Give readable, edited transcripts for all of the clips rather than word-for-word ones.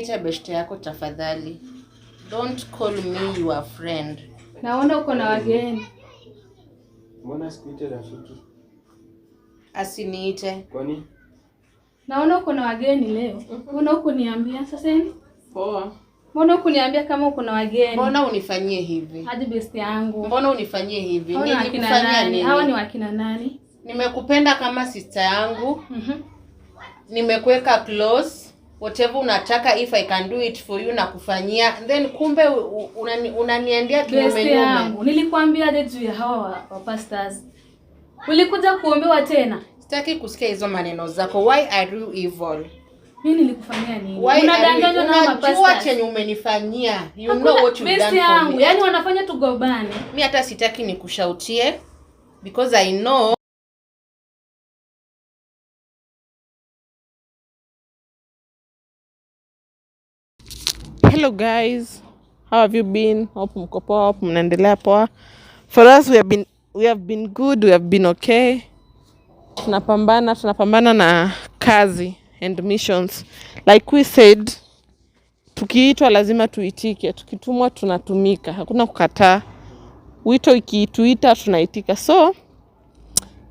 Usiniite beshte yako tafadhali. Don't call me your friend. Naona uko na wageni. Mbona sikuite rafiki? Asiniite. Kwani? Naona uko na wageni leo. Mbona hukuniambia sasa hivi? Poa. Mbona hukuniambia kama uko na wageni? Mbona unifanyie hivi? Hadi best yangu. Mbona unifanyie hivi? Hawa ni wakina Nilikufanyia nani? nini? Hawa ni wakina nani? Nimekupenda kama sister yangu. Mhm. Nimekuweka close. Whatever unataka, if I can do it for you, na kufanyia. Then kumbe unaniendea Best kinyume nyume. yangu. Nilikwambia aje juu ya hawa wa pastors? Ulikuja kuombewa tena. Sitaki kusikia hizo maneno zako. Why are you evil? Mimi nilikufanyia nini? Why are you- Unadanganywa na hawa Unajua mapastors. chenye umenifanyia. You Hakuna- know what you've best done for yangu. me. Yaani wanafanya tugombane. Mi hata sitaki nikushautie because I know. Hello guys, how have you been? Hope mko poa, hope mnaendelea poa. For us we have been good, we have been okay. Tunapambana na kazi and missions. Like we said, tukiitwa lazima tuitike, tukitumwa tunatumika, hakuna kukataa. Wito ikituita tunaitika. So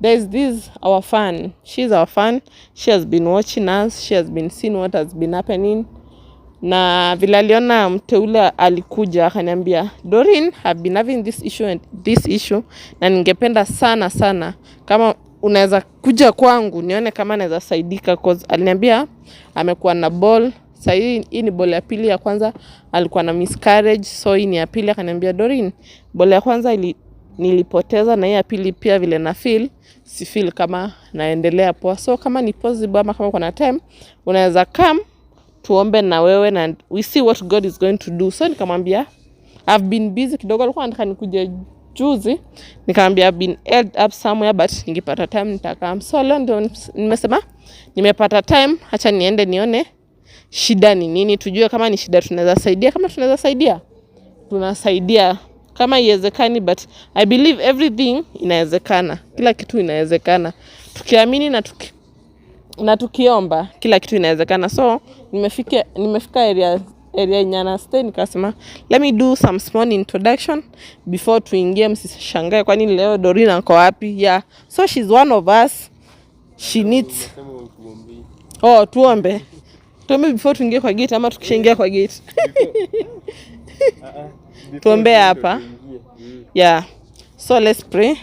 there's this our fan. She's our fan. She has been watching us. She has been seeing what has been happening, na vile aliona mteule alikuja akaniambia, "Doreen, have been having this issue and this issue, na ningependa sana sana kama unaweza kuja kwangu nione kama naweza saidika," cause aliniambia amekuwa na ball sahii, hii ni ball ya pili. Ya kwanza alikuwa na miscarriage, so hii ni ya pili. Akaniambia, "Doreen, ball ya kwanza nilipoteza na hii ya pili pia vile na feel, si feel kama naendelea poa, so kama ni possible ama kama kuna time unaweza come tuombe na wewe na we see what God is going to do." So nikamwambia I've been busy kidogo, alikuwa anataka nikuje juzi, nikamwambia I've been held up somewhere but nikipata time nitakam. So leo ndio nimesema nimepata time, acha niende nione shida ni nini, tujue kama ni shida tunaweza saidia, kama tunaweza saidia tunasaidia, kama iwezekani, but I believe everything inawezekana, kila kitu inawezekana tukiamini na tukiomba, kila kitu inawezekana. So nimefika area yenye ana stay, nikasema let me do some small introduction before tuingie, msishangae kwani leo Doreen ako wapi. Yeah, so she's one of us. She needs Sema tuombe. Oh, tuombe, tuombe before tuingie kwa gate ama tukishaingia kwa gate? Tuombe hapa. Yeah. So let's pray.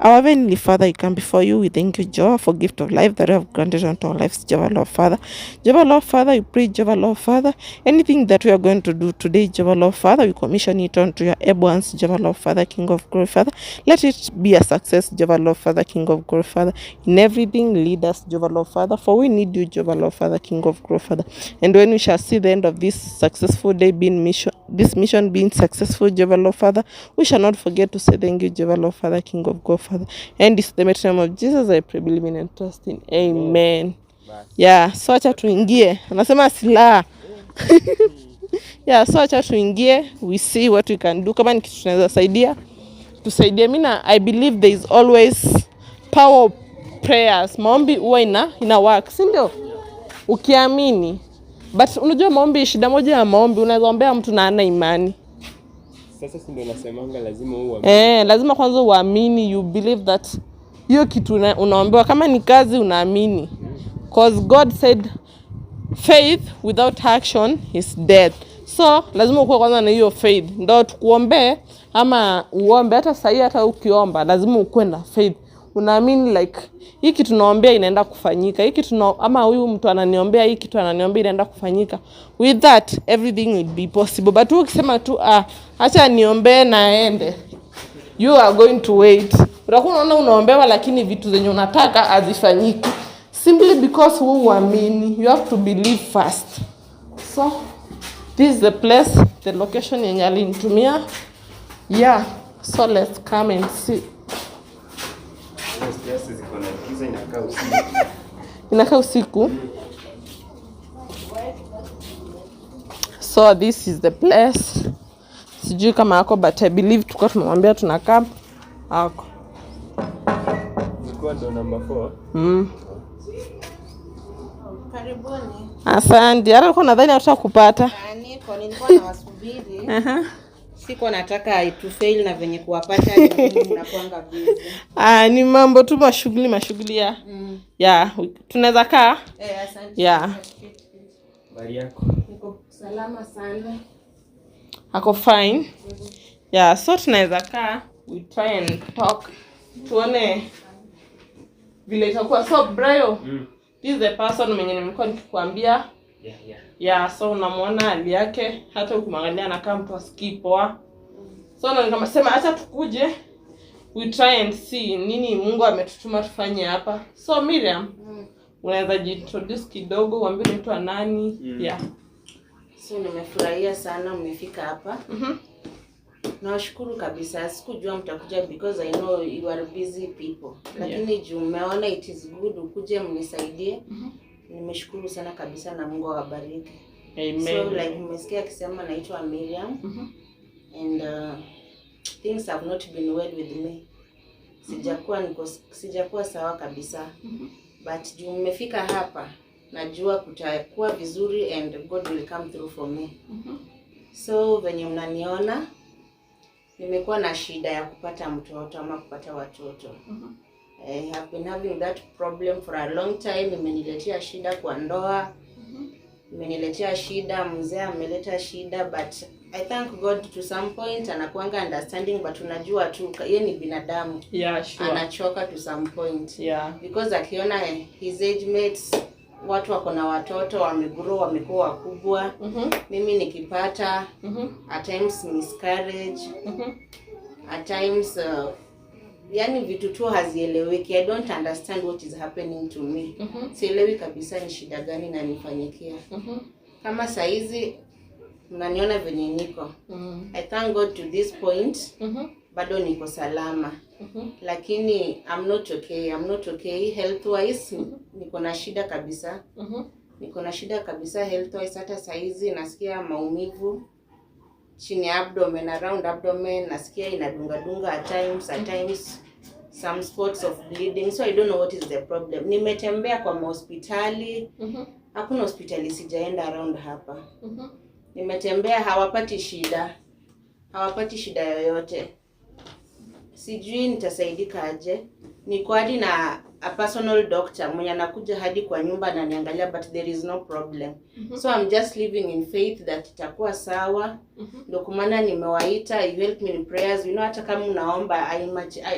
Our Heavenly Father, we come before you. We thank you, Jehovah, for gift of life that you have granted unto our lives, Jehovah, Lord Father. Jehovah, Lord Father, we pray, Jehovah, Lord Father, anything that we are going to do today, Jehovah, Lord Father, we commission it unto your able hands, Jehovah, Lord Father, King of glory, Father. Let it be a success, Jehovah, Lord Father, King of glory, Father. In everything, lead us, Jehovah, Lord Father, for we need you, Jehovah, Lord Father, King of glory, Father. And when we shall see the end of this successful day being mission, this mission being successful, Jehovah, Lord Father, we shall not forget to say thank you, Jehovah, Lord Father, King of God, Father. And this the mighty name of Jesus, I pray, believing and trusting. Amen. Yeah, so acha tuingie. Anasema silaha. Yeah, so acha tuingie, we see what we can do. Kama ni kitu tunaweza saidia, tusaidie. Mi na I believe there is always power of prayers. Maombi huwa ina work, si ndio? Ukiamini. But unajua maombi, shida moja ya maombi, unaweza ombea mtu na ana imani. Sasa si ndio nasemanga lazima uamini. Eh, lazima kwanza uamini, you believe that hiyo kitu unaombewa, kama ni kazi unaamini. Cause God said faith without action is dead. So lazima ukuwe kwanza na hiyo faith ndo tukuombee ama uombe. Hata sahii, hata ukiomba lazima ukuwe na faith, unaamini like hii kitu naombea inaenda kufanyika, hii kitu ama huyu mtu ananiombea, hii kitu ananiombea inaenda kufanyika. With that everything will be possible. But wewe ukisema tu, "Ah, acha niombee naende," you are going to wait. Utakuwa unaona unaombewa, lakini vitu zenye unataka hazifanyiki simply because wewe uamini. You have to believe first. So this is the place, the location yenye alinitumia. Yeah, so let's come and see. Kiasi ziko na giza, inakaa usiku. Inakaa usiku. So this is the place. Sijui kama ako, but I believe tulikuwa tumemwambia tunakaa ako. Ilikuwa ndo number 4. Karibuni. Asante. Hata nilikuwa nadhani hatutakupata. Niko nilikuwa nawasubiri. Sikuwa nataka to fail na venye kuwapata ni mnakuanga busy. Ah, ni mambo tu mashughuli mashughuli ya. Yeah, tunaweza kaa? Eh, asante. Yeah. Habari yako? Niko salama sana. Ako fine. Yeah, so tunaweza kaa, we try and talk. Tuone vile itakuwa. So Brayo, this is the person mwenye nimekuwa nikikwambia. Yeah. Yeah, so unamwona hali yake, hata ukimwangalia anakaa mtu asikii poa. So ndo nikasema acha tukuje we try and see nini Mungu ametutuma tufanye hapa. So Miriam, unaweza jiintroduce kidogo, uambie unaitwa nani? Yeah. So nimefurahia sana mmefika hapa. Nawashukuru kabisa. Sikujua mtakuja because I know you are busy people. Lakini juu mmeona it is good ukuje mnisaidie. Nimeshukuru sana kabisa na Mungu awabariki. Amen. So like mmesikia akisema naitwa Miriam. And things have not been well with me. Sijakuwa sawa kabisa. But juu mmefika hapa najua kutakuwa vizuri and God will come through for me. So venye mnaniona nimekuwa na shida ya kupata mtoto ama kupata watoto. I have been having that problem for a long time. Imeniletea shida kwa ndoa, imeniletea shida, mzee ameleta shida, but I thank God to some point anakuanga understanding, but unajua tu yeye ni binadamu, anachoka to some point because akiona his age mates watu wako na watoto wamegrow, wamekuwa wakubwa, mimi nikipata at times miscarriage, at times yani vitu tu hazieleweki. I don't understand what is happening to me. Sielewi kabisa ni shida gani nanifanyikia. Kama saizi mnaniona venye niko. I thank God to this point bado niko salama. Lakini I'm not okay. I'm not okay health wise. Niko na shida kabisa. Niko na shida kabisa health wise. Hata saizi nasikia maumivu chini ya abdomen, around abdomen, nasikia inadunga dunga at times some spots of bleeding, so I don't know what is the problem. Nimetembea kwa mahospitali, hakuna hospitali sijaenda around hapa. Nimetembea, hawapati shida, hawapati shida yoyote. Sijui nitasaidika aje. Niko hadi na a personal doctor mwenye anakuja hadi kwa nyumba ananiangalia, but there is no problem. So I'm just living in faith that itakuwa sawa. Ndio kwa maana nimewaita, you help me in prayers. Hata kama unaomba,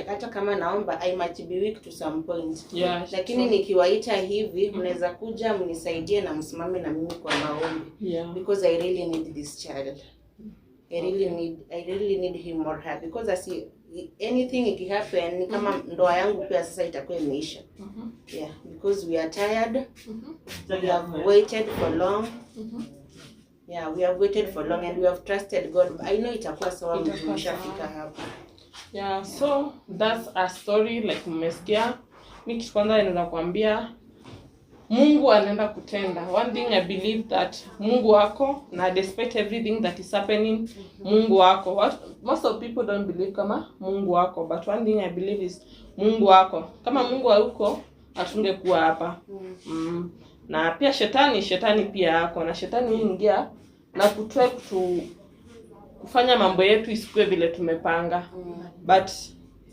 hata kama naomba, I might be weak to some point. Lakini nikiwaita hivi, mnaweza kuja mnisaidie na msimame na mimi kwa maombi because I really need this child. I really need him or her because asi anything ikihappen ni kama ndoa yangu pia sasa itakuwa imeisha. Yeah, because we are tired. We have waited for long. Yeah, we have waited for long and we have trusted God. I know itakuwa sawa Itakuwa mshafika hapa. Yeah, so that's a story like mmesikia. Mi kitu kwanza inaweza kuambia, Mungu anaenda kutenda. One thing I believe that Mungu wako na despite everything that is happening, Mungu wako. Most of people don't believe kama Mungu wako, but one thing I believe is Mungu wako. Kama Mungu hayuko, hatungekuwa hapa. Na pia shetani pia ako na shetani huingia na kutry kufanya mambo yetu isikuwe vile tumepanga, but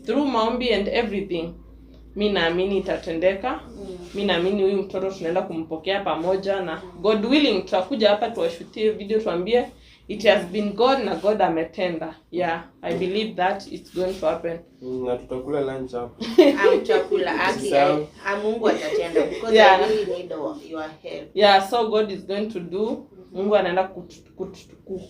through maombi and everything, mi naamini itatendeka. Mi naamini huyu mtoto tunaenda kumpokea pamoja, na God willing tutakuja hapa tuwashutie video, tuambie it has been God na God ametenda. Yeah, I believe that it's going to happen. Na tutakula lunch hapo. Amchakula aki Usisahau. Mungu atatenda because I really need your help. Yeah, so God is going to do. Mungu anaenda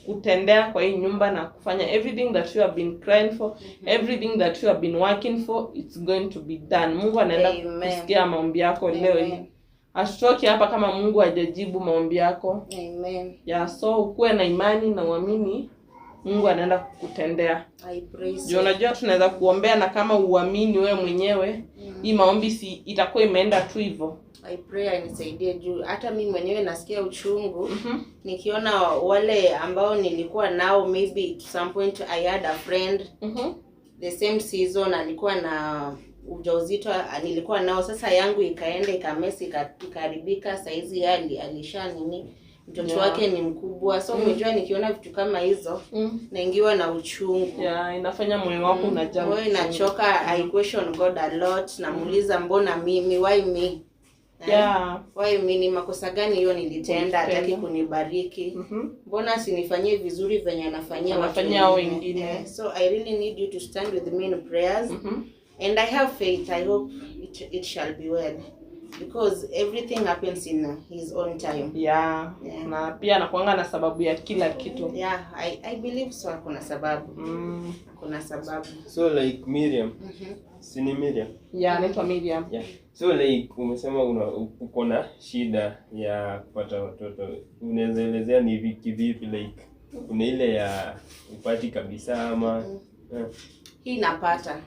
kutendea kwa hii nyumba na kufanya everything that you have been crying for, everything that you have been working for, it's going to be done. Mungu anaenda Amen. kusikia maombi yako leo hii. Amen. Hatutoki hapa kama Mungu hajajibu maombi yako. Amen. Yeah, so ukuwe na imani na uamini Mungu anaenda kukutendea. I praise Juu unajua tunaweza kuombea na kama uamini wewe mwenyewe, hii maombi si itakuwa imeenda tu hivyo. I pray anisaidie juu hata mi mwenyewe nasikia uchungu nikiona wale ambao nilikuwa nao. Maybe to some point I had a friend the same season alikuwa na Ujauzito nilikuwa nao, sasa yangu ikaenda ikamess, ikaharibika. Saizi yeye alisha nini, mtoto wake ni mkubwa. So umejua nikiona vitu kama hizo naingiwa na uchungu. Yeah, inafanya moyo wako unajaa. Moyo inachoka. I question God a lot. Namuuliza, mbona mimi? Why me? Yeah. Why me? Ni makosa gani hiyo nilitenda hataki kunibariki? Mbona asinifanyie vizuri venye anafanyia watu Anafanyia wengine? wengine. So I really need you to stand with me in prayers. And I have faith. I hope it shall be well, because everything happens in his own time. Yeah. Yeah. Na pia anakuanga na sababu ya kila kitu. Yeah, I believe so. Kuna sababu. Kuna sababu. So like Miriam. Si ni Miriam? Yeah, anaitwa Miriam. Yeah. So like umesema uko na shida ya kupata watoto. Unaweza elezea ni kivipi, like kuna ile ya upati kabisa ama Hii napata.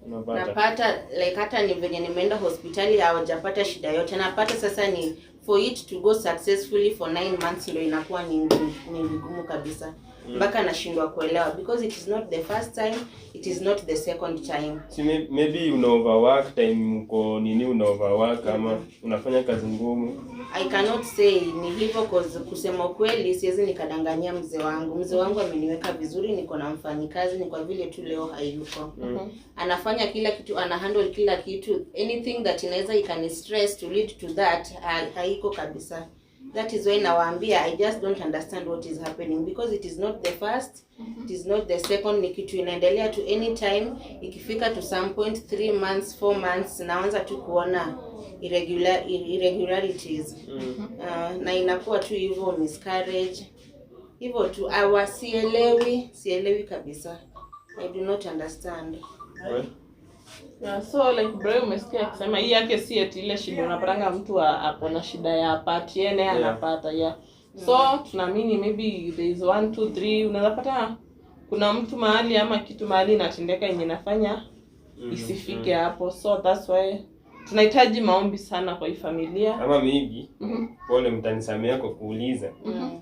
Unapata. Napata, like hata ni venye nimeenda hospitali hawajapata shida yote. Napata, sasa ni for it to go successfully for 9 months ndio inakuwa ni vigumu kabisa. Mpaka nashindwa kuelewa, because it is not the first time, it is not the second time. Si maybe una overwork time, uko nini, una overwork ama unafanya kazi ngumu? I cannot say ni hivyo, cause kusema ukweli siwezi nikadanganyia mzee wangu. Mzee wangu ameniweka vizuri, niko na mfanyikazi, ni kwa vile tu leo hayuko. Anafanya kila kitu, ana handle kila kitu. Anything that inaweza ikani stress to lead to that haiko kabisa. That is why nawaambia I just don't understand what is happening, because it is not the first, it is not the second. Ni kitu inaendelea to any time. Ikifika to some point, 3 months, 4 months, naanza tu kuona irregularities. Na inakuwa tu hivyo, miscarriage hivyo tu. Awa sielewi kabisa. I do not understand. Well. Yeah, so like bro, umesikia akisema hii yake si eti ile shida unapatanga mtu ako na shida ya apati, yeye naye anapata. Yeah. So tunaamini maybe there is 1 2 3, unaweza pata kuna mtu mahali ama kitu mahali inatendeka yenye inafanya isifike hapo. So that's why tunahitaji maombi sana kwa hii familia. Ama maybe, pole mtanisamea kwa kuuliza.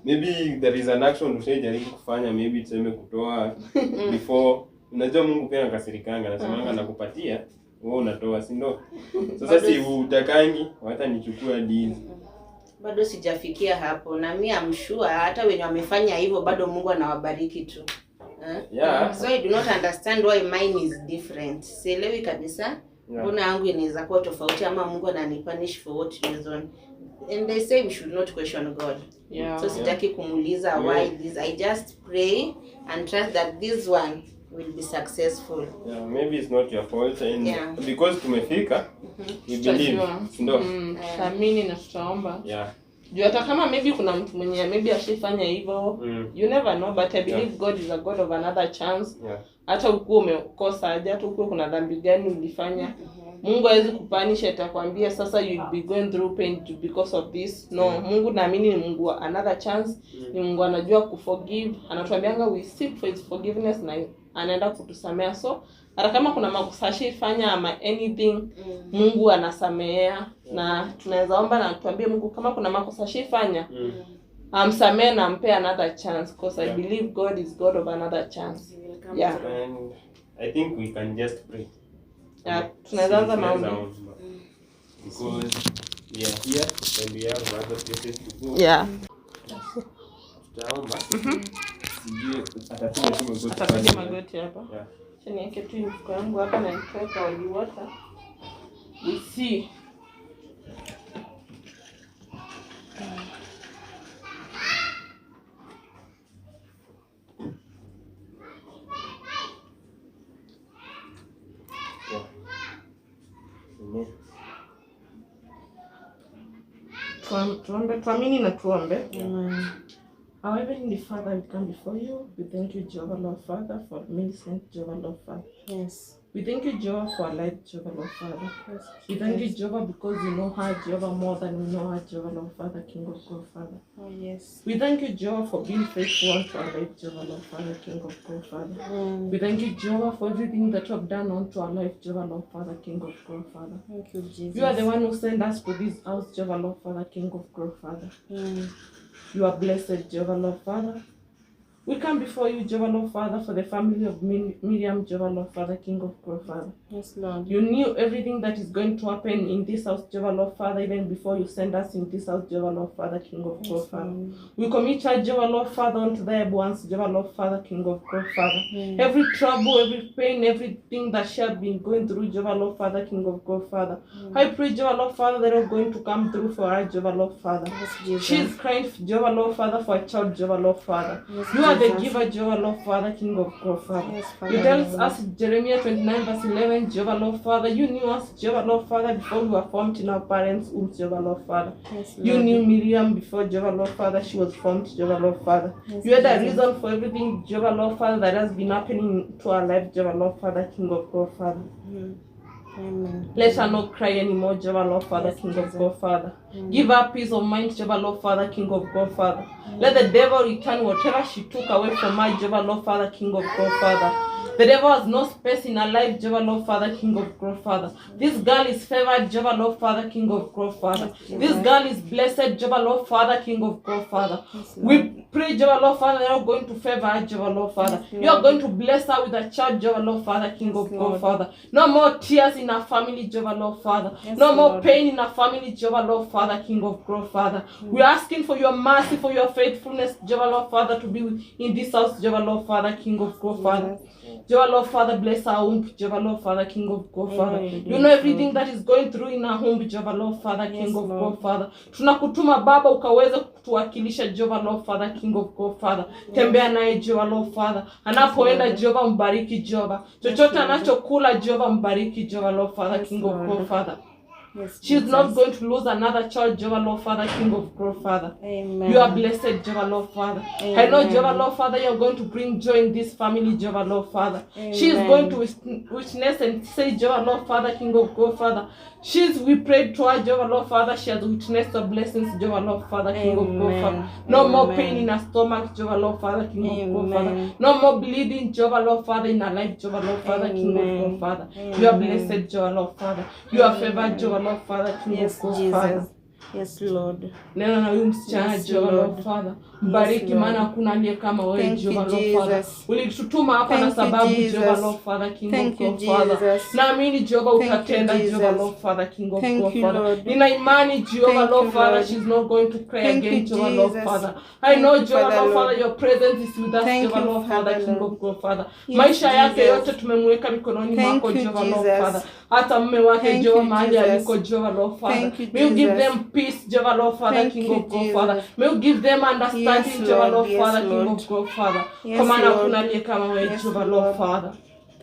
Maybe there is an action ushaijaribu kufanya, maybe tuseme kutoa before. Unajua Mungu pia anakasirikanga, anasemanga nakupatia, wewe unatoa, si ndio? Sasa si utakangi, hata nichukue hadi hizi. Bado sijafikia hapo, na mi am sure hata wenye wamefanya hivyo bado Mungu anawabariki tu. Yeah. So I do not understand why mine is different. Sielewi kabisa. Mbona yangu inaweza kuwa tofauti, ama Mungu ananipunish for what reason? And they say we should not question God. So sitaki kumuuliza why this. I just pray and trust that this one will be successful. Yeah, maybe it's not your fault, and because tumefika, we believe. Ndio. Tutaamini na tutaomba. Yeah. Juu hata kama maybe kuna mtu mwenye maybe ashifanya hivyo, you never know, but I believe God is a God of another chance. Hata ukuwe umekosa aje, hata ukuwe kuna dhambi gani ulifanya, Mungu hawezi kupunish atakwambia sasa you'll be going through pain because of this. No, Mungu naamini ni Mungu wa another chance. Ni Mungu anajua kuforgive. Anatuambianga we seek for his forgiveness na anaenda kutusamea. So hata kama kuna makosa ashaifanya ama anything, Mungu anasamea. Na tunaweza omba na tuambie Mungu kama kuna makosa ashaifanya, amsamee na ampe another chance, because I believe God is God of another chance. Yeah. And I think we can just pray. Yeah, tunaweza anza maombi. Because we are here and we have other places to go. Yeah. Tutaomba. Sijui atapiga tu magoti. Atapiga magoti hapa. Yeah. Acha niweke tu mfuko yangu hapa na nitoe kwa holy water. We see. Yeah. Amen. Tuombe, tuamini na tuombe. Our Heavenly Father, we come before you. We thank you, Jehovah, Lord Father, for Millicent, Jehovah, Lord Father. Yes. We thank you, Jehovah, for our life, Jehovah, Lord Father. Yes. We thank you, Jehovah, because you know her, Jehovah, more than we know her, Jehovah, Lord Father, King of God, Father. Oh, yes. We thank you, Jehovah, for being faithful unto our life, Jehovah, Lord Father, King of God, Father. We thank you, Jehovah, for everything that you have done unto our life, Jehovah, Lord Father, King of God, Father. Thank you, Jesus. You are the one who sent us to this house, Jehovah, Lord Father, King of God, Father. You are blessed, Jehovah, Lord Father. We come before you, Jehovah Lord Father, for the family of Miriam, Jehovah Lord Father, King of Glory, Father. Yes, Lord. You knew everything that is going to happen in this house, Jehovah Lord Father, even before you send us in this house, Jehovah Lord Father, King of Glory, Father. We commit our Jehovah Lord Father unto thy ones, Jehovah Lord Father, King of Glory, Father. Every trouble, every pain, everything that she has been going through, Jehovah Lord Father, King of Glory, Father. I pray, Jehovah Lord Father, that you're going to come through for her, Jehovah Lord Father. Yes, Jesus. She is crying, Jehovah Lord Father, for a child, Jehovah Lord Father. Yes, You are the Jesus. giver, Jehovah Lord Father, King of Glory, Father. Yes, Father. You tell us, Jeremiah 29 verse 11, Jehovah Lord Father, you knew us, Jehovah Lord Father, before we were formed in our parents' wombs, Jehovah Lord Father. Yes, You Lord. knew Miriam before, Jehovah Lord Father, she was formed, Jehovah Lord Father. Yes, You had a Jesus. reason for everything, Jehovah Lord Father, that has been happening to our life, Jehovah Lord Father, King of God, Father. Amen. Let her not cry anymore, Jehovah Lord Father, Yes, King Jesus. of God, Father. Give her peace of mind, Jehovah Lord Father, King of God, Father. Let the devil return whatever she took away from her, Jehovah Lord Father, King of God, Father. The devil has no space in her life, Jehovah Lord Father, King of God, Father. This girl is favored, Jehovah Lord Father, King of God, Father. This girl is blessed, Jehovah Lord Father, King of God, Father. We pray, Jehovah Lord Father, you are going to favor her, Jehovah Lord Father. You are going to bless her with a child, Jehovah Lord Father, King of God, Father. No more tears in her family, Jehovah Lord Father. No more pain in her family, Jehovah Lord Father, King of God, Father. We are asking for your mercy, for your faithfulness, Jehovah Lord Father, to be in this house, Jehovah Lord Father, King of God, Father. Jehovah Lord Father, bless our womb, Jehovah Lord Father, King of God, Father. You know everything that is going through in our womb, Jehovah Lord Father, King of God, Father. Tunakutuma Baba ukaweze kutuwakilisha, Jehovah Lord Father, King of God, Father. Tembea naye, Jehovah Lord Father. Anapoenda, Jehovah, mbariki, Jehovah. Chochote anachokula, Jehovah, mbariki, Jehovah Lord Father, King of God, Father. Yes, She is not going to lose another child, Jehovah Lord Father, King of God, Father. Amen. You are blessed, Jehovah Lord Father. I know, Jehovah Lord Father, you are going to bring joy in this family, Jehovah Lord Father. She is going to witness and say, Jehovah Lord Father, King of God, Father. We prayed to her, Jehovah Lord Father. She has witnessed the blessings, Jehovah Lord Father, King of God, Father. No more pain in her stomach, Jehovah Lord Father, King of God, Father. No more bleeding, Jehovah Lord Father, in her life, Jehovah Lord Father, King of God, Father. You are blessed, Jehovah Lord Father. You are favored, Jehovah Lord Father, King Yes, of God, Father. Jesus. Yes, Lord. Nena na huyu msichana, Yes, Jehovah Lord. Lord Father. Mbariki, Lord. maana hakuna aliye kama wewe, Thank you, Jehovah Lord Father. Jesus. Ulitutuma hapa na Thank you, sababu, Jesus. Jehovah Lord Father, King Thank of you, God, Father. Jesus. Naamini, Jehovah, Thank you, utatenda, Jesus. Jehovah Lord Father, King of Thank God, you, Father. Lord. Nina imani, Jehovah Thank Lord you, Father, Lord. she's not going to cry Thank again, you, Jehovah Lord Jesus. Father. I Thank know, you, Jehovah Father, Lord Father, Lord. your presence is with us, Thank Jehovah you, Lord Father, Father, King Lord. of God, Father. Yes, Maisha yake Jesus. yote tumemweka mikononi Thank mwako, you, Jehovah Lord Jesus. Father. Hata mume wake, Thank Jehovah, you, mahali Jesus. aliko, Jehovah Lord Father. Thank you, May you give Jesus. them peace, Jehovah Lord Father, Thank King you, of God, Jesus. Father. May you give them understanding, Yes, Jehovah Lord. Lord Yes, Father, King Lord. of God, Father. Yes, Kwa maana Lord. hakuna aliye kama wewe, Yes, Jehovah Lord Lord. Father.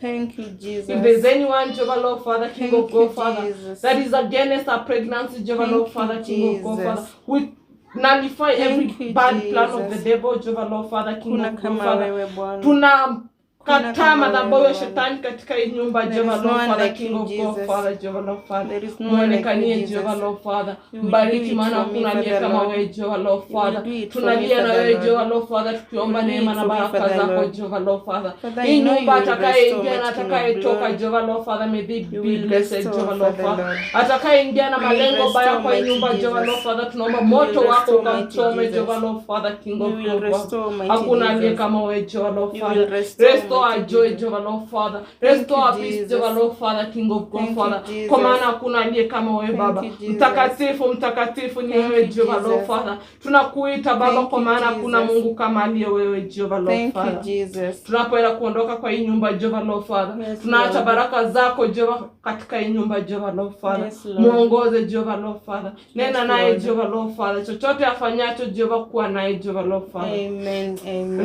Thank you, Jesus. If there's anyone, Jehovah Lord Father, King Thank of God, you, Father, Jesus. that is against our pregnancy, Jehovah Thank Lord you, Father, King of God, Jesus. Father, we nullify Thank every you, bad plan of the Jesus. devil, Jehovah Lord Father, King Kuna of God, kama Father. wewe Bwana. Tunakataa kama madhabahu ya wewe, shetani katika hii nyumba, There Jehovah is no Lord one Father, like King you, of God, Jesus. Father, Jehovah Lord Father. There is no one like you, Muonekanie, Jesus. Jehovah Lord Father. You will do Mbariki, it maana for me, hakuna aliye Father kama Lord. wewe, Jehovah Lord You will Father. do it for me, Tunalia na Father wewe, Lord. Jehovah Lord Father, tukiomba You will do neema it na for me, baraka Father zako, Lord. Jehovah Lord Father. Father, Hii I know you nyumba will restore, atakayeingia na mighty King of atakayetoka, glory. Jehovah Lord Father, may they You be will blessed, restore, Jehovah Lord Father Father. Lord. Atakayeingia na You will malengo baya restore, kwa hii mighty nyumba, Jehovah Jesus. Lord Father, tunaomba You will moto wako restore, mighty ukamchome, Jesus. Jehovah Lord Father, King You of will God, Father. restore, mighty Hakuna aliye Jesus. kama wewe, Jehovah Lord You Father. will restore, Restore our mighty joy, Jesus. Jehovah Lord Father. Thank Restore you, our peace, Jesus. Jehovah Lord Father, King of God, Thank you, Father. Jesus. Kwa maana hakuna aliye kama wewe Thank Baba. you, Jesus. Mtakatifu, mtakatifu ni Thank wewe, you, Jehovah Lord Jesus. Father. Tunakuita Baba, Thank kwa you, maana hakuna Jesus. Mungu kama aliye wewe, Jehovah Lord Thank you, Father. Jesus. Tunapoenda kuondoka kwa hii nyumba, Jehovah Lord Father, Yes, tunaacha Lord. baraka zako Jehovah katika hii nyumba, Jehovah Lord Father. Yes, Lord. Muongoze Jehovah Lord Father, nena Yes, naye Lord. Jehovah Lord Father, chochote afanyacho Jehovah, kuwa naye Jehovah Lord Father. Amen.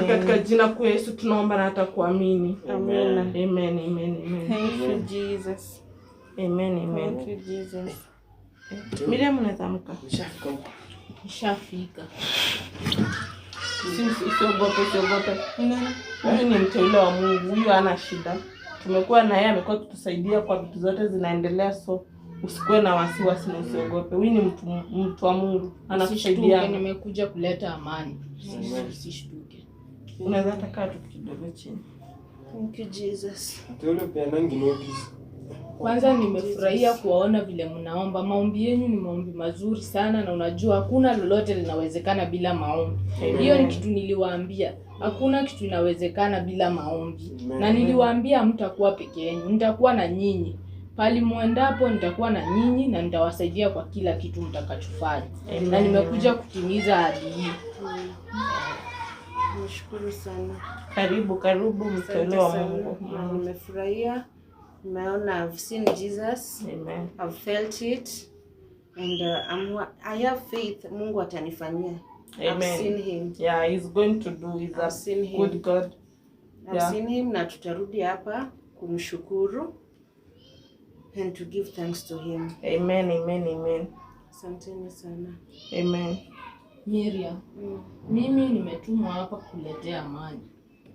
Katika Amen. jina kuu Yesu tunaomba na hata kuamini. Amen. Amen, amen, amen. Thank you, Jesus. Amen, amen. Thank you, Jesus. Miriam, unaweza amka. Nishafika huko. Nishafika. Usiogope, usiogope. Huyu ni mteule wa Mungu, huyu hana shida. Tumekuwa na yeye, amekuwa akitusaidia kwa vitu zote zinaendelea, so usikuwe na wasiwasi na usiogope. Huyu ni mtu wa Mungu, Usishtuke, anakusaidia. nimekuja kuleta amani. Usishtuke. Unaweza hata kaa tu kidogo chini. Thank you, Jesus. Mteule peanangi notice. Kwanza nimefurahia kuwaona vile mnaomba. Maombi yenu ni maombi mazuri sana, na unajua hakuna lolote linawezekana bila maombi. Hiyo ni kitu niliwaambia, hakuna kitu inawezekana bila maombi. Na niliwaambia mtakuwa peke yenu, nitakuwa na nyinyi pali mwendapo, nitakuwa na nyinyi na nitawasaidia kwa kila kitu mtakachofanya. Na nimekuja kutimiza ahadi hii. Nashukuru sana. Karibu, karibu mteule wa Mungu. Na nimefurahia. Nimeona I've seen Jesus. Amen. I've felt it and I have faith Mungu atanifanyia. I've Amen. seen him. Yeah, he's going to do. He's I've a seen him. good God. I've seen him na tutarudi hapa kumshukuru and to give thanks to him. Amen, amen, amen. Asanteni sana. Amen. Miriam, mimi nimetumwa hapa kukuletea amani.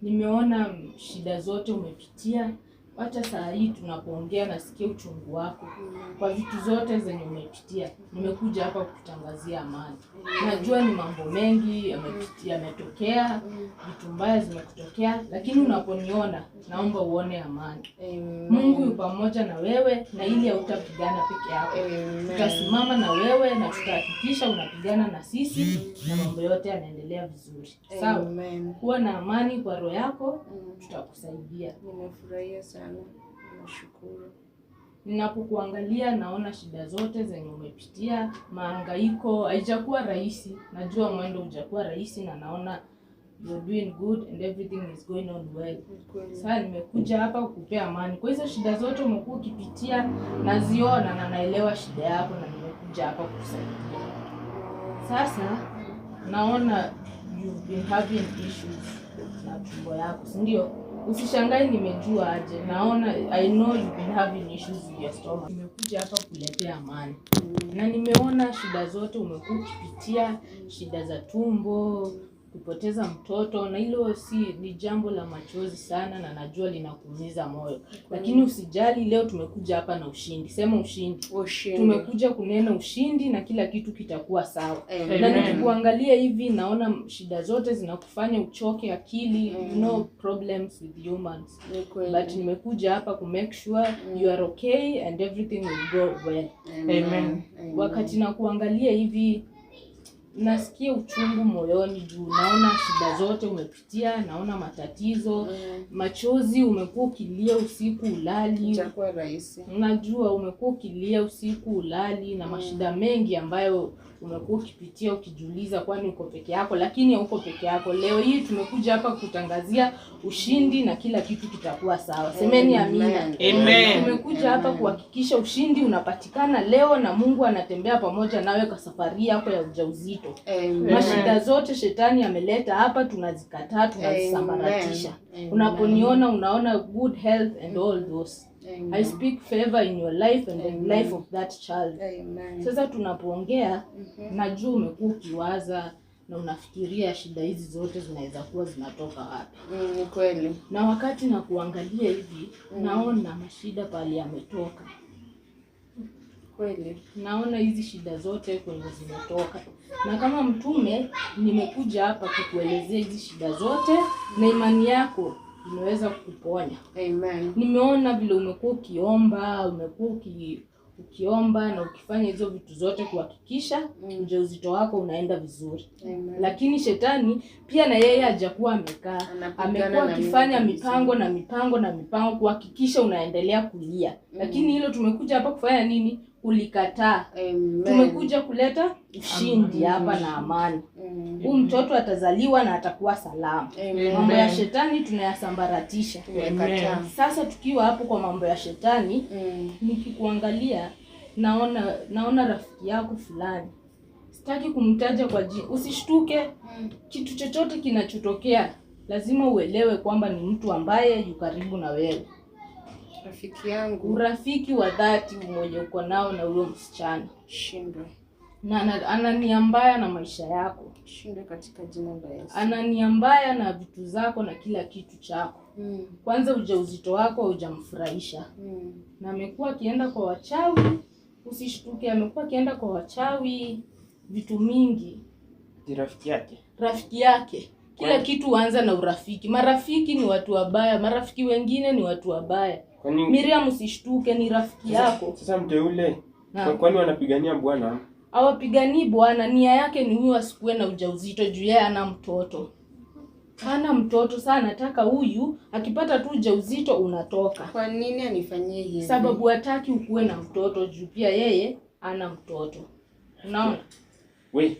Nimeona shida zote umepitia, hata saa hii tunapoongea nasikia uchungu wako kwa vitu zote zenye umepitia. Nimekuja hapa kukutangazia amani. Najua ni mambo mengi yamepitia, yametokea, vitu mbaya zimekutokea, lakini unaponiona naomba uone amani. Amen. Mungu yu pamoja na wewe, na ili hautapigana peke yako. Tutasimama na wewe na tutahakikisha unapigana na sisi na mambo yote yanaendelea vizuri. Sawa? Amen. Kuwa na amani kwa roho yako, tutakusaidia. Nimefurahia sana. Nashukuru. Ninapokuangalia naona shida zote zenye umepitia, mahangaiko, haijakuwa rahisi. Najua mwendo hujakuwa rahisi na naona you're doing good and everything is going on well. Sasa nimekuja hapa kukupea amani. Kwa hizo shida zote umekuwa ukipitia, naziona na naelewa shida yako na nimekuja hapa kukusaidia. Sasa naona you've been having issues na tumbo yako, si ndio? Usishangae nimejua aje. Naona I know you've been having issues with your stomach. Nimekuja hapa kukuletea amani. Na nimeona shida zote umekuwa ukipitia, shida za tumbo, kupoteza mtoto, na hilo si ni jambo la machozi sana, na najua linakuumiza moyo, lakini usijali, leo tumekuja hapa na ushindi. Sema ushindi. Ushindi. Tumekuja kunena ushindi na kila kitu kitakuwa sawa. Amen. Na nikikuangalia hivi naona shida zote zinakufanya uchoke akili, you know problems with humans. Ni kweli. But nimekuja hapa ku make sure you are okay and everything will go well. Amen. Wakati nakuangalia hivi nasikia uchungu moyoni juu naona shida zote umepitia, naona matatizo, machozi, umekuwa ukilia usiku ulali. Itakuwa rahisi. Najua umekuwa ukilia usiku ulali na mashida mengi ambayo umekuwa ukipitia ukijiuliza kwani uko peke yako, lakini hauko peke yako. Leo hii tumekuja hapa kutangazia ushindi na kila kitu kitakuwa sawa. Semeni amina. Amen. Tumekuja hapa kuhakikisha ushindi unapatikana leo na Mungu anatembea pamoja nawe kwa safari yako ya ujauzito. Amen. Mashida zote shetani ameleta hapa tunazikataa, tunazisambaratisha. Amen. Unaponiona unaona good health and all those. I speak favor in your life and the life of that child. Amen. Sasa tunapoongea, najua umekuwa ukiwaza na unafikiria shida hizi zote zinaweza kuwa zinatoka wapi. Ni kweli. Na wakati na kuangalia hivi, naona mashida pale yametoka. Kweli. Naona hizi shida zote kwenye zimetoka, na kama mtume nimekuja hapa kukuelezea hizi shida zote, na imani yako imeweza kukuponya. Amen. Nimeona vile umekuwa ukiomba, umekuwa ukiomba na ukifanya hizo vitu zote kuhakikisha ujauzito wako unaenda vizuri. Amen. Lakini shetani pia na yeye hajakuwa amekaa, Anapigana amekuwa na akifanya mimi mipango na mipango na mipango kuhakikisha unaendelea kulia. Lakini hilo tumekuja hapa kufanya nini? Kulikataa. Amen. Tumekuja kuleta ushindi hapa na amani. Huu mtoto atazaliwa na atakuwa salama. Amen. Mambo ya shetani tunayasambaratisha. Tumekataa. Sasa tukiwa hapo kwa mambo ya shetani, nikikuangalia naona rafiki yako fulani, sitaki kumtaja kwa jina, usishtuke. Kitu chochote kinachotokea lazima uelewe kwamba ni mtu ambaye yu karibu na wewe, Rafiki yangu urafiki wa dhati mwenye uko nao na huyo msichana, shindwe. na ana nia mbaya na maisha yako, Shindwe katika jina la Yesu. ana nia mbaya na vitu zako na kila kitu chako. Kwanza ujauzito wako haujamfurahisha, na amekuwa akienda kwa wachawi. Usishtuke, amekuwa akienda kwa wachawi vitu mingi. Ni rafiki yake. Rafiki yake Kila kitu huanza na urafiki. Marafiki ni watu wabaya, marafiki wengine ni watu wabaya. Kwani Miriam, usishtuke, ni rafiki yako. Sasa mteule, kwani wanapigania bwana? Hawapiganii bwana, nia yake ni huyu asikuwe na ujauzito juu yeye ana mtoto. Hana mtoto, sana nataka huyu akipata tu ujauzito unatoka. Kwa nini anifanyie hivi? Sababu hataki ukuwe na mtoto juu pia yeye ana mtoto. Unaona? We,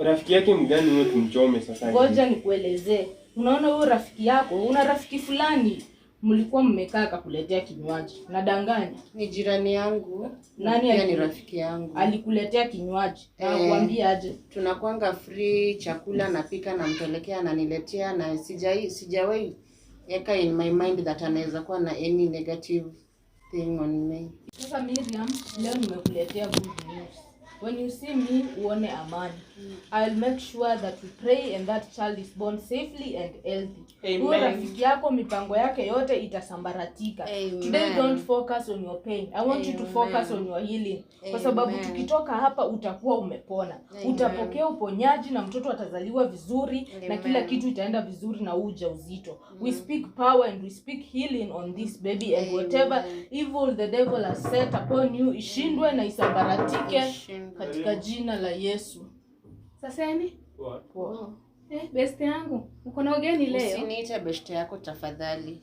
rafiki yake mgani huyo tumchome sasa? Ngoja nikuelezee. Unaona huyo rafiki yako, una rafiki fulani mlikuwa mmekaa akakuletea kinywaji. Nadanganya? Ni jirani yangu. Nani pia ni rafiki yangu. Alikuletea kinywaji. Nakwambia aje? Tunakuanga free, chakula napika nampelekea, ananiletea, na sijawahi yeka in my mind that anaweza kuwa na any negative thing on me. Sasa Miriam, leo nimekuletea good news. When you see me, uone amani. I'll make sure that we pray and that child is born safely and healthy. Huyo rafiki yako mipango yake yote itasambaratika. Amen. Today don't focus on your pain. I want you to focus on your healing. Kwa sababu tukitoka hapa utakuwa umepona. Amen. Utapokea uponyaji na mtoto atazaliwa vizuri. Amen. Na kila kitu itaenda vizuri na ujauzito. We speak power and we speak healing on this baby and whatever evil the devil has set upon you ishindwe na isambaratike. Katika jina la Yesu. Saseni? Poa. Best yangu, uko na ugeni leo? Usiniite best yako tafadhali.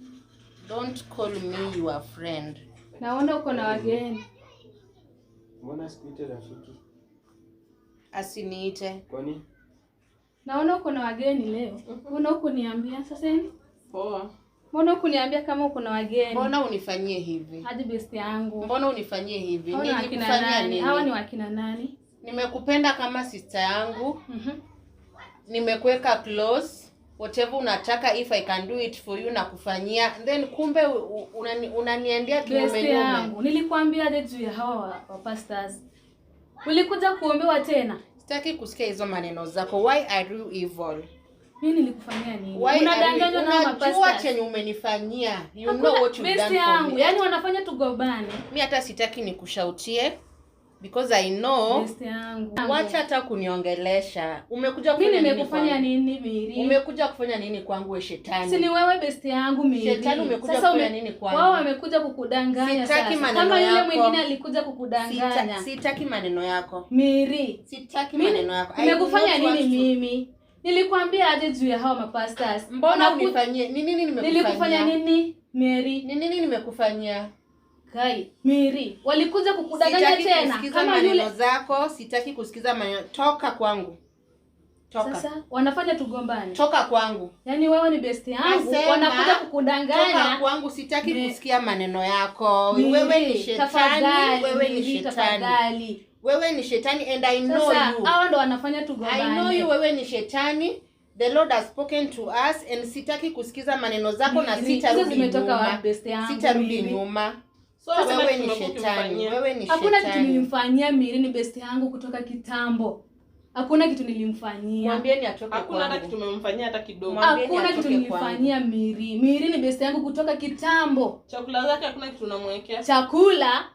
Don't call me your friend. Naona uko na wageni. Mbona sikuite rafiki? Asiniite. Kwani? Naona uko na wageni leo. Mbona hukuniambia? Saseni? Poa. Mbona hukuniambia kama uko na wageni? Mbona unifanyie hivi? Hadi best yangu. Mbona unifanyie hivi? Nilikufanyia nini? Hawa ni wakina nani? Nimekupenda kama sister yangu. Nimekuweka close. Whatever unataka, if I can do it for you na kufanyia. Then kumbe unaniendea kinyume nyume. Yangu. Nilikwambia aje juu ya hawa wa pastors. Ulikuja kuombewa tena? Sitaki kusikia hizo maneno zako. Why are you evil? Mimi nilikufanyia nini? Unadanganywa na mapastors. Unajua chenye umenifanyia. You know what you've done for me. Yaani wanafanya tugombane. Mimi hata sitaki nikushautie because I know. Best yangu. Wacha hata kuniongelesha. Umekuja kufanya nini? Mimi nimekufanya nini Miri? Umekuja kufanya nini kwangu we shetani? Si ni wewe best yangu Miri. Shetani umekuja kufanya nini kwangu? Wao wamekuja kukudanganya sasa. Kama yule mwingine alikuja kukudanganya. Sitaki maneno yako. Miri. Sitaki maneno yako. Nimekufanya nini mimi? Nilikwambia aje juu ya hawa mapastors. Mbona unifanyie? Ni nini nimekufanyia? Nilikufanya nini Mary? Ni nini nimekufanyia? Kai, Mary, walikuja kukudanganya tena. Kama yule zako, sitaki kusikiza maneno. Toka kwangu. Toka. Sasa wanafanya tugombane. Toka kwangu. Yaani wewe ni best yangu, wanakuja kukudanganya. Toka kwangu, sitaki kusikia maneno yako. Wewe ni shetani, wewe ni shetani. Wewe ni shetani and I know sasa, you. Hawa ndo wanafanya tugombane. I know you, wewe ni shetani. The Lord has spoken to us and sitaki kusikiza maneno zako na sitarudi nyuma. Sitarudi nyuma. So wewe ni shetani. Wewe ni shetani. Hakuna kitu nilimfanyia Miri, ni best yangu kutoka kitambo. Hakuna kitu nilimfanyia. Mwambieni atoke kwangu. Hakuna hata kitu umemfanyia hata kidogo. Hakuna kitu nilimfanyia Miri. Miri ni best yangu kutoka kitambo. Chakula zake hakuna kitu unamwekea. Chakula?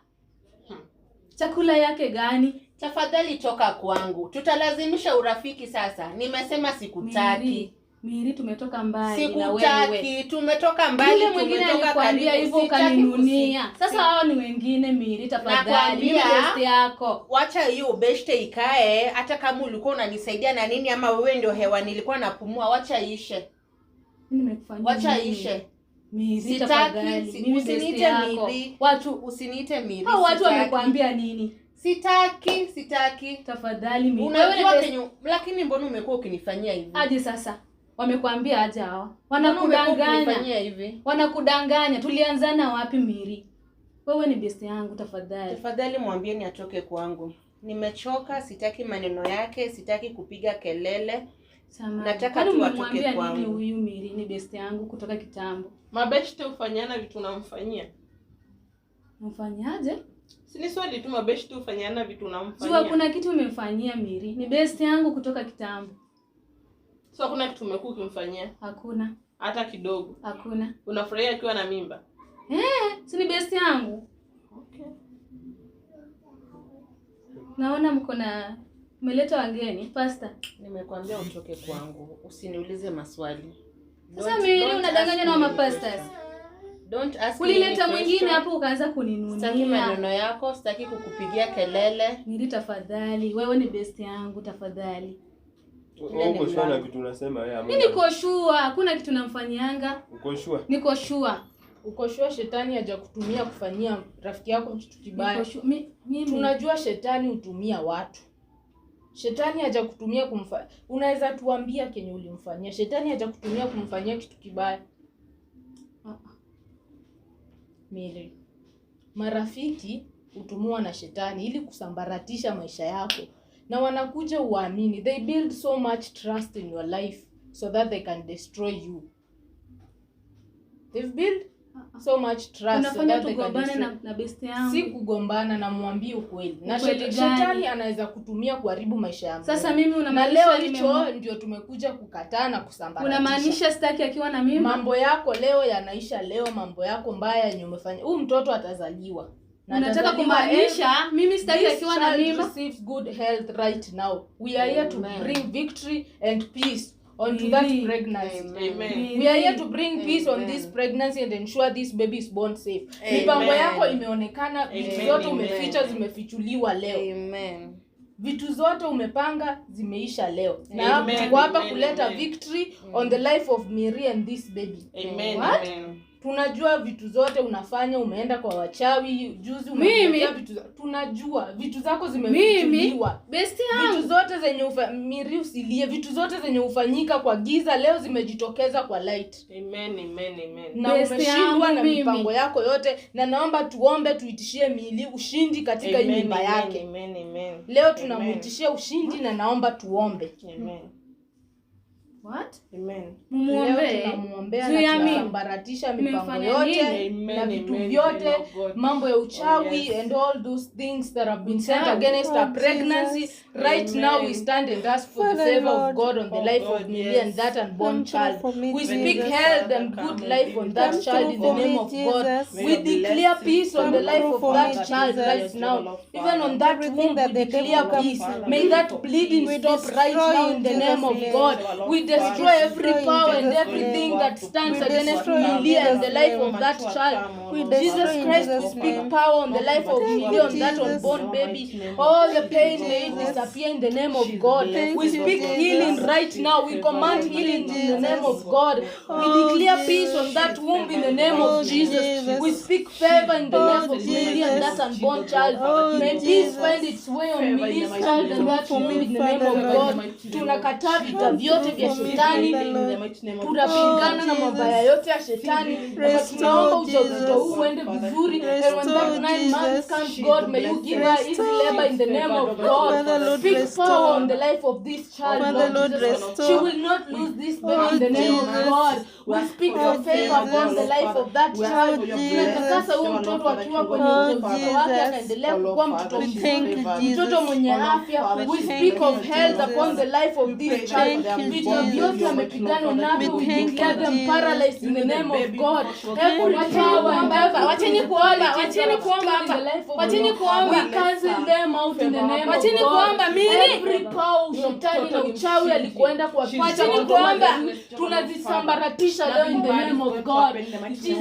Chakula yake gani? Tafadhali toka kwangu. Tutalazimisha urafiki sasa. Nimesema sikutaki. Miri, tumetoka mbali na wewe. Sikutaki. Tumetoka mbali, tumetoka karibu. Hivyo ukaninunia. Sasa hao ni wengine Miri, tafadhali. Mimi best yako. Wacha hiyo best ikae, hata kama ulikuwa unanisaidia na nini ama wewe ndio hewa nilikuwa napumua, wacha ishe. Nimekufanyia. Wacha ishe. Miri, tafadhali. Mimi best yako. Watu usiniite Miri. Hao watu wamekuambia nini? Sitaki, sitaki. Tafadhali Miri. Unajua kenyu, lakini mbona umekuwa ukinifanyia hivi? Aje sasa. Wamekuambia aje hawa? Wanakudanganya. Hivi. Wanakudanganya. Tulianzana wapi Miri? Wewe ni best yangu tafadhali. Tafadhali mwambieni atoke kwangu. Nimechoka, sitaki maneno yake, sitaki kupiga kelele. Samahani. Nataka tu atoke kwangu. Huyu Miri ni best yangu kutoka kitambo. Mabeshte hufanyana vitu unamfanyia. Mfanyaje? Si ni swali tu, mabeshte hufanyana vitu unamfanyia. Jua kuna kitu umemfanyia Miri. Ni best yangu kutoka kitambo. So hakuna kitu umekuwa ukimfanyia? Hakuna. Hata kidogo? Hakuna. Unafurahia akiwa na mimba? Si ni best yangu. Okay. Naona mko na Umeleta wageni, pastor. Nimekuambia utoke kwangu, usiniulize maswali. Sasa mimi unadanganya na mapastors. Don't ask me. Ulileta mwingine hapo ukaanza kuninunia. Sitaki maneno yako, sitaki kukupigia kelele. Miri tafadhali, wewe ni best yangu tafadhali. Uko sure na vitu unasema wewe? Mimi niko sure, hakuna kitu namfanyianga. Uko sure? Niko sure. Uko sure shetani hajakutumia kufanyia rafiki yako kitu kibaya? Niko sure. Mimi tunajua shetani hutumia watu. Shetani hajakutumia kumfanyia. Unaweza tuambia kenye ulimfanyia. Shetani hajakutumia kumfanyia kitu kibaya. Miri, marafiki hutumiwa na shetani ili kusambaratisha maisha yako, na wanakuja uamini. They build so much trust in your life so that they can destroy you. They've built so much trust so that they can destroy. Na best yangu. Si kugombana, na muambie ukweli. Na shetani anaweza kutumia kuharibu maisha yako. Sasa mimi unamaanisha leo hicho ndio tumekuja kukataa na kusambaratisha. Unamaanisha sitaki akiwa na mimi? Mambo yako leo yanaisha leo, mambo yako mbaya yenye umefanya. Huyu mtoto atazaliwa. Unataka kumaanisha mimi sitaki akiwa na mimba? Receives good health right now. We are here to bring victory and peace onto that pregnancy. Amen. We are here to bring peace on this pregnancy and ensure this baby is born safe. Mipango yako imeonekana, vitu zote umeficha zimefichuliwa leo. Amen. Vitu zote umepanga zimeisha leo. Na tuko hapa kuleta victory on the life of Miri and this baby. Amen. What? Amen. Tunajua vitu zote unafanya, umeenda kwa wachawi, juzi umefanya vitu, tunajua vitu zako zimefichuliwa. Best yangu. Vitu zote zenye Miri usilie, vitu zote zenye ufanyika kwa giza leo zimejitokeza kwa light. Amen, amen, amen. Na umeshindwa na mipango yako yote, na naomba tuombe tuitishie Miri ushindi katika hii mimba yake. Amen, amen. Leo tunamuitishia ushindi na naomba tuombe. Amen. What? Amen. Mumuombe. Tunamuombea na tunasambaratisha mipango yote na vitu vyote, mambo ya uchawi and all those things that have been sent against our pregnancy. Right now we stand and ask for the favor of God on the life of Miri and that unborn child. We speak health and good life on that child in the name of God. We declare peace on the life of that child right now. Even on that womb we declare peace. May that bleeding stop right now in the name of God. We destroy every power and everything that stands against Miri and the life of that child. Jesus Christ, we speak power on the life of Miri, on that unborn baby. All the pain may it disappear in the name of God. We speak healing right now. We command healing in the name of God. We declare peace on that womb in the name of Jesus. We speak favor in the name of Miri and that unborn child. May peace find its way on Miri's child and that womb in the name of God. Tunakataa vita vyote vya shetani, tunapingana na mabaya yote ya shetani. Tunaomba ujauzito huu uende vizuri. And when that 9 months comes, God, may you give her easy labor in the name of God. Speak power on the life of this child, Lord Jesus. She will not lose this baby in the name of God. We speak your favor upon the life of that child. Tunatakasa huyu mtoto akiwa kwenye ujauzito wake akaendelea kuwa mtoto mzuri, mtoto mwenye afya. We speak of health upon the life of this child. Vita vyote amepigana navyo, we declare them paralyzed in the name of God. Every power and every Wacheni kuomba, wacheni kuomba hapa. Wacheni kuomba. We cancel them out in the name of God. Wacheni kuomba Miri. Every power shetani na uchawi alikwenda kwa Wacheni kuomba. Tunazisambaratisha leo in the name of God.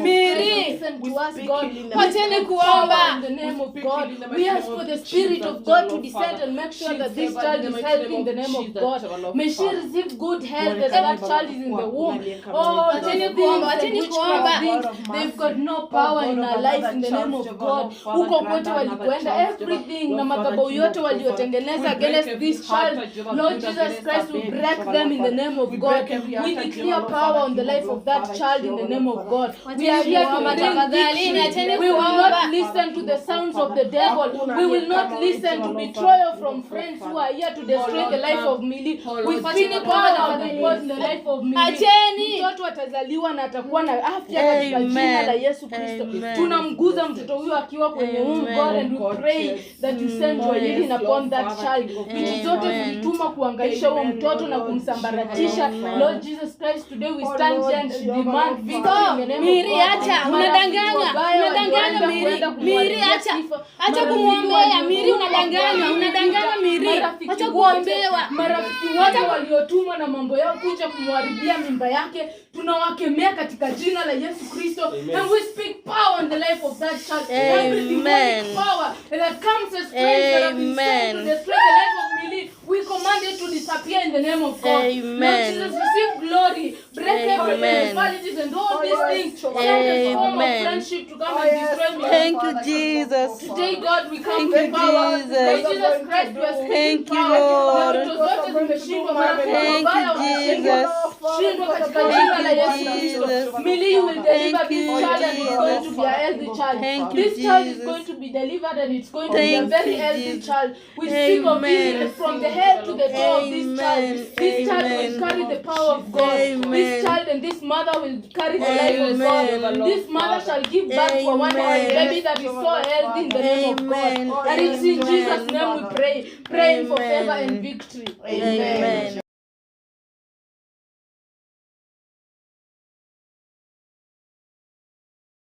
Miri. Listen to us, God. Wacheni kuomba. In the name of God. We ask for the Spirit of God to descend and make sure that this child is healthy in the name of God. May she receive good health as that child is in the womb. Oh, those things and witchcraft things, they've got no power in our life in the name of God. Huko kote walikuenda, everything na madhabahu yote waliotengeneza against this child, Lord Jesus Christ, we break them in the name of God. We declare power on the life of that child in the name of God. We are here to bring victory. We will not listen to the sounds of the devil. We will not listen to betrayal from friends who are here to destroy the life of Millie. We speak power on the report in the life of Milly. Acheni. Mtoto atazaliwa na atakuwa na afya katika jina la Yesu Kristo. Tunamguza mtoto huyo akiwa kwenye womb, God, and we pray that you send your healing upon that child. Vitu zote zilituma kuangaisha huo mtoto na kumsambaratisha. Lord Jesus Christ, today we stand here and demand victory in the name of Miri, God. acha, unadanganya, Wabaya unadanganya walioenda Miri. kuenda Miri, kumharibia acha. sifa. Acha Marafiki kumwombea Miri, waliotumwa unadanganya, unadanganya Miri. Marafiki Acha wote- kuombewa. Marafiki wote waliotumwa na mambo yao kuja kumharibia mimba yake, tunawakemea katika jina la Yesu Kristo. And we speak power on the life of that child. Every demonic power that comes as friends that have been sent to destroy the life of Milly, we command it to disappear in the name of God. Lord Jesus, receive glory. Break every principalities and all these things. Send a form of friendship to come and destroy me. Thank you, Jesus. Today, God, we come Thank with you, power. Jesus. Lord Jesus Christ, we are speaking Thank you, power. Lord. Na ndoto zote zimeshindwa, marafiki Thank wabaya you, wameshindwa. Jesus. Shindwa katika jina la Yesu Jesus. Kristo. Milly, you will deliver Thank this you, child and it's going to be a healthy child. Thank you, This child is Jesus. going to be delivered and it's going to be a Thank very you, healthy Jesus. child. We speak of Amen. healing from the head to the toe of this child. Amen. This child will Amen. carry the power of God. Amen. This child and this mother will carry the life of God. Amen. This mother shall give birth to a wonderful Amen. baby that is so healthy in the name of Amen. God. And it's in Jesus' name we pray, praying for favor Amen. and victory. Amen.